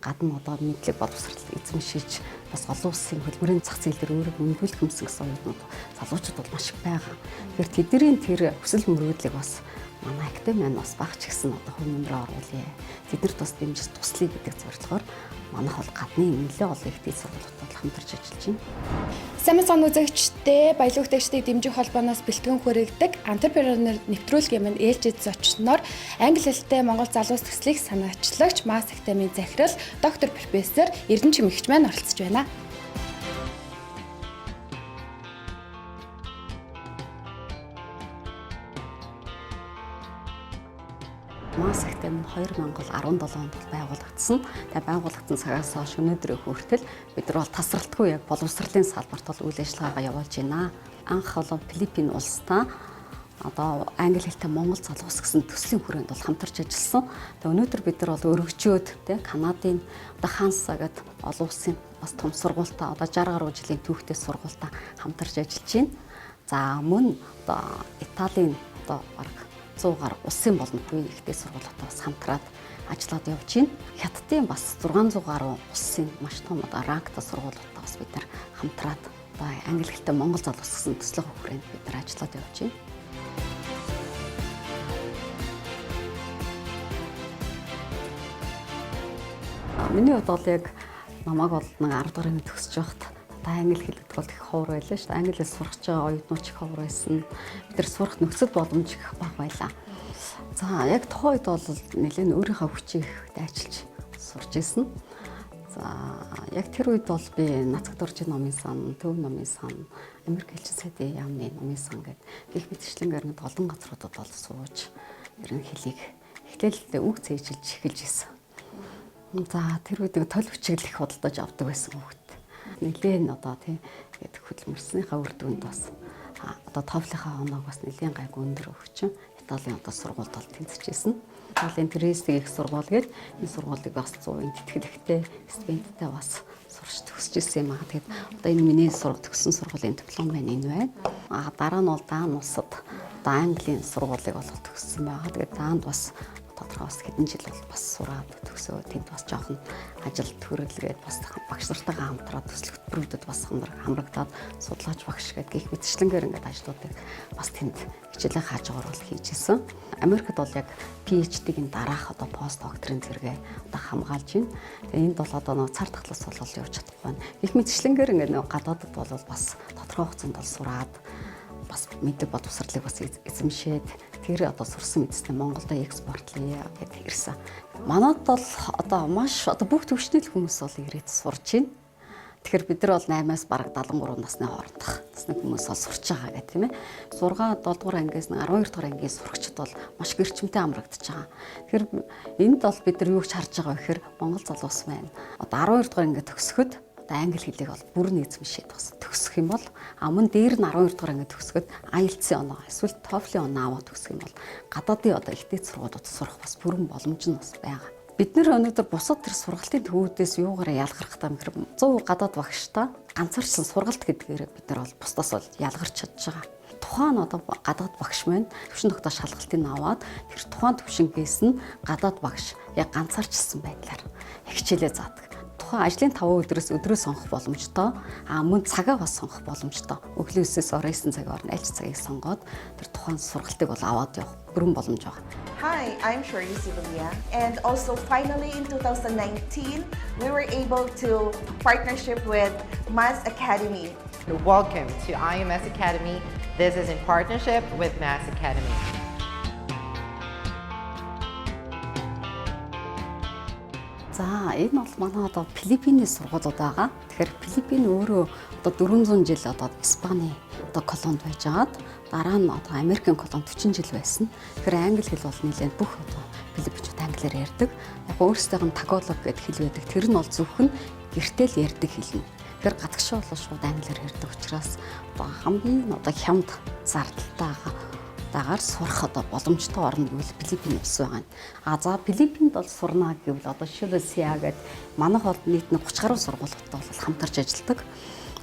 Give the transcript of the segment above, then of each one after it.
Гадна одоо мэдлэг боловсрол эзэмшиж бас олон улсын хөдөлмөрийн зах зээл дээр өөрийгөө үнэлүүлэх юмсан гэсэн оюутнууд, залуучууд бол маш их байгаа. Тэгэхээр тэдний тэр хүсэл мөрөөдлийг бас манай академи маань бас багч гэсэн одоо хувь нэмрээ оруулъя. Тэднэрт бас дэмжиж туслая гэдэг зорилгоор манайх бол гадны нэлээд олон их дээд сургуулиудад хамтарч ажиллаж байна. Сайн мэцхан үзэгчдээ, баялаг хөтөгчдийг дэмжих холбооноос бэлтгэн хүргэдэг Entrepreneur нэвтрүүлгийн маань ээлжид зочноор англи хэлтэй Монгол залуус төслийг санаачлагч Mass Academy захирал доктор профессор Эрдэнэ Чимэгч маань оролцож байна. Mass Academy 2017 онд байгуулагдсан. Тэгээ байгуулагдсан цагаас хойш өнөөдрийн хүртэл бид нар бол тасралтгүй яг боловсролын салбарт бол үйл ажиллагаагаа явуулж байна. Анх бол Филиппин улстай одоо англи хэлтэй Монгол залуус гэсэн төслийн хүрээнд бол хамтарч ажилласан. Тэгээ өнөөдөр бид нар бол өргөжөөд тий Канадын одоо Ханса гэдэг олон улсын бас том сургуультай одоо 60 гаруй жилийн түүхтэй сургуультай хамтарч ажиллаж байна. За мөн одоо Италийн одоо бараг 100 гаруй улсын боломжгүй ихтэй сургуулиудаа бас хамтраад ажиллаад явж байна. Хятадын бас 600 гаруй улсын маш том одоо рангтай сургуулиудаа бас бид нар хамтраад одоо англи хэлтэй Монгол залуус гэсэн төслийн хүрээнд бид нар ажиллаад явж байна. Миний хувьд бол яг намайг бол нэг 10 дугаар анги төгсөж байхад одоо англи хэл гэдэг бол их ховор байлаа шүү дээ. Англи хэл сурах гэж байгаа оюутнууд ч их ховор байсан. Бид нар сурах нөхцөл боломж их бага байлаа. За яг тухайн үед бол нэлээд өөрийнхөө хүчийг дайчилж сурч ирсэн. За яг тэр үед бол би Нацаг доржийн номын сан, Төв номын сан, Америк элчин сайдын яамны номын сан гэдэг гих мэтчлэнгээр нэг олон газруудад бол сууж ер нь хэлийг эхлээл үг цээжилж эхэлж ирсэн. За тэр үед тол хүчиглэх худалдаж авдаг байсан хүүхэд. Нэлээд одоо тий гэдэг хөдөлмөрснийхаа үр дүнд бас одоо TOEFL-ийнхаа оноог бас нэлээд гайгүй өндөр өгчин Италийн одоо сургуульд бол тэнцэжсэн. Италийн Трестиг их сургууль гээд энэ сургуулийг бас 100% тэтгэлэгтэй стипендтэй бас сурч төгсөж ирсэн юм аа. Тэгээд одоо энэ миний төгссөн сургуулийн диплом байна энэ байна. А дараа нь бол Даан улсад одоо Английн сургуулийг бол төгссөн байгаа. Тэгээд Даанд бас тодорхой бас хэдэн жил бол бас сураад төгсөө тэнд бас жоохон ажил төрөлгээд бас багш нартайгаа хамтраад төсөл хөтөлбөрүүдэд бас хамрагдаад судлаач багш гэдэг гих мэтчлэнгээр ингээд ажлуудыг бас тэнд хичээлээ хааж бол хийж исэн. Америкт бол яг PhD-ийн дараах одоо пост докторийн зэрэгээ одоо хамгаалж байна. Тэгээ энд бол одоо нэг цар тахлаас бол явж чадахгүй байна. Гих мэтчлэнгээр ингээд нэг гадаадд бол бас тодорхой хугацаанд бол сураад бас мэдлэг боловсролыг бас эзэмшээд тэр одоо сурсан мэдснээ Монголдо экспортлъя гэдээ ирсэн. Манад бол одоо маш одоо бүх төвшний л хүмүүс бол ирээд сурч байна. Тэгэхээр бид нар бол 8-аас бараг 73 насны хоорондох насны хүмүүс бол сурч байгаа гэх тийм ээ. 6 7 дугаар ангиас 12 дугаар ангийн сурагчид бол маш гэрчмтэй амрагдаж байгаа. Тэгэхээр энд бол бид нар юу ч харж байгаа вэ гэхээр Монгол залуус маань одоо 12 дугаар анги төгсөхөд одоо англи хэлийг бол бүрэн эзэмшээд бас төгсөх юм бол а мөн дээр нь 12 дугаар анги төгсөхөд IELTS-ийн оноо эсвэл TOEFL-ийн оноо аваад төгсөх юм бол гадаадын одоо их дээд сургуулиуд сурах бас бүрэн боломж нь бас байгаа. Бид нэр өнөөдөр бусад тэр сургалтын төвүүдээс юугаараа ялгарх та юм гэхээр 100% гадаад багштай ганцаарчлан сургалт гэдгээр бид нар бол бусдаас бол ялгарч чадж байгаа. Тухайн одоо гадаад багш маань төвшин тогтоо шалгалтыг аваад тэр тухайн төвшингээс нь гадаад багш яг ганцаарчилсан байдлаар хичээлээ заадаг. Тухайн ажлын 5 өдрөөс өдрөө сонгох боломжтой, а мөн цагаа бас сонгох боломжтой. Өглөө 9-өөс орой 9 цагийн хооронд аль ч цагийг сонгоод тэр тухайн сургалтыг бол аваад явах бүрэн боломж байгаа. Hi, I'm Shirley Sibilia. And also finally in 2019, we were able to partnership with Mass Academy. Welcome to IMS Academy. This is in partnership with Mass Academy. За энэ бол манай одоо Филиппиний сургуулиуд байгаа. Тэгэхээр Филиппин өөрөө одоо 400 жил одоо Испани одоо колонд байжгаад дараа нь одоо Америкийн колонд 40 жил байсан. Тэгэхээр англи хэл бол нэлээд бүх одоо филиппинчууд англиар ярьдаг. Яг өөрсдийнх нь тагалог гэдэг хэл байдаг. Тэр нь бол зөвхөн гэртэл ярьдаг хэл нь. Тэгэхээр гадагшаа бол шууд англиар ярьдаг учраас одоо хамгийн одоо хямд зардалтай дагаар сурах одоо боломжтой орно гэвэл Филиппин улс байгаа юм. А за Филиппинд бол сурна гэвэл одоо жишээлбэл СИА гэдэг манайх бол нийт 30 гаруй сургуулиудтай бол хамтарч ажилладаг.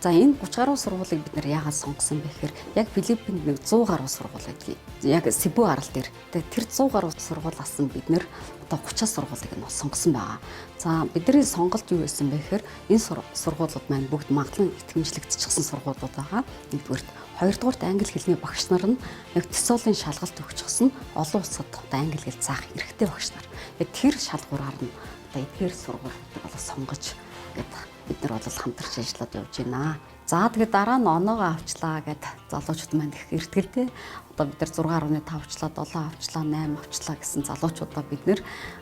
За, энэ 30 гаруй сургуулийг бид нар яагаад сонгосон бэ гэхээр яг Филиппинд нэг 100 гаруй сургууль байдгийг. Яг Себу арал дээр. Тэгээд тэр 100 гаруй сургуулиас нь бид нар одоо 30 сургуулийг нь сонгосон байгаа. За, бидний сонголт юу байсан бэ гэхээр энэ сургуулиуд маань бүгд магадлан итгэмжлэгдчихсэн сургуулиуд байгаа. Нэгдүгээрт, хоёрдугаарт англи хэлний багш нар нь яг TESOL-ын шалгалт өгчихсөн, олон улсад одоо англи хэл заах эрхтэй багш нар. Яг тэр шалгуураар нь одоо эдгээр сургуулиудыг бол сонгож ингээд бид нар бол хамтарч ажиллаад явж байна. За, тэгээд дараа нь оноогоо авчлаа гэд залуучууд маань их эртгэл дээ. Одоо бид нар 6.5 авчлаа, 7 авчлаа, 8 авчлаа гэсэн залуучуудаа бид нар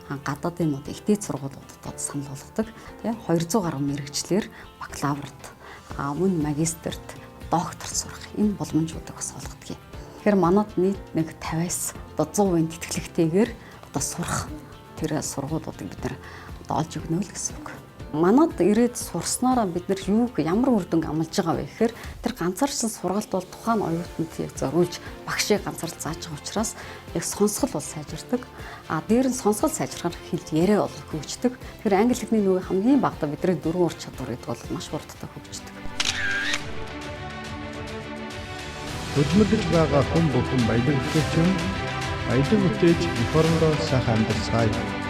гадаадын одоо их дээд сургуулиудад санал болгодог. Тэгээ 200 гаруй мэргэжлээр бакалаврт, мөн магистерт, докторт сурах энэ боломжуудыг бас олгодог юм. Тэгэхээр манад нийт нэг 50-аас одоо 100% тэтгэлэгтэйгээр одоо сурах тэр сургуулиудыг бид нар одоо олж өгнө л гэсэн үг. Манад ирээд сурснараа бид нар юуг ямар үр дүнг амлаж байгаа вэ гэхээр тэр ганцаарчлан сургалт бол тухайн оюутанд яг зориулж багшийг ганцаарл зааж байгаа учраас яг сонсгол бол сайжирдаг. А дээр нь сонсгол сайжрахаар хэл яриа бол хөгждөг. Тэр англи хэлний нөгөө хамгийн багадаа бидний дөрвөн ур чадвар гэдэг бол маш хурдтай хөгждөг. Хөдөлмөрлөж байгаа хүн бүхэн баялаг бүтээгч, баялаг бүтээж эх орондоо сайхан амьдарцгаая.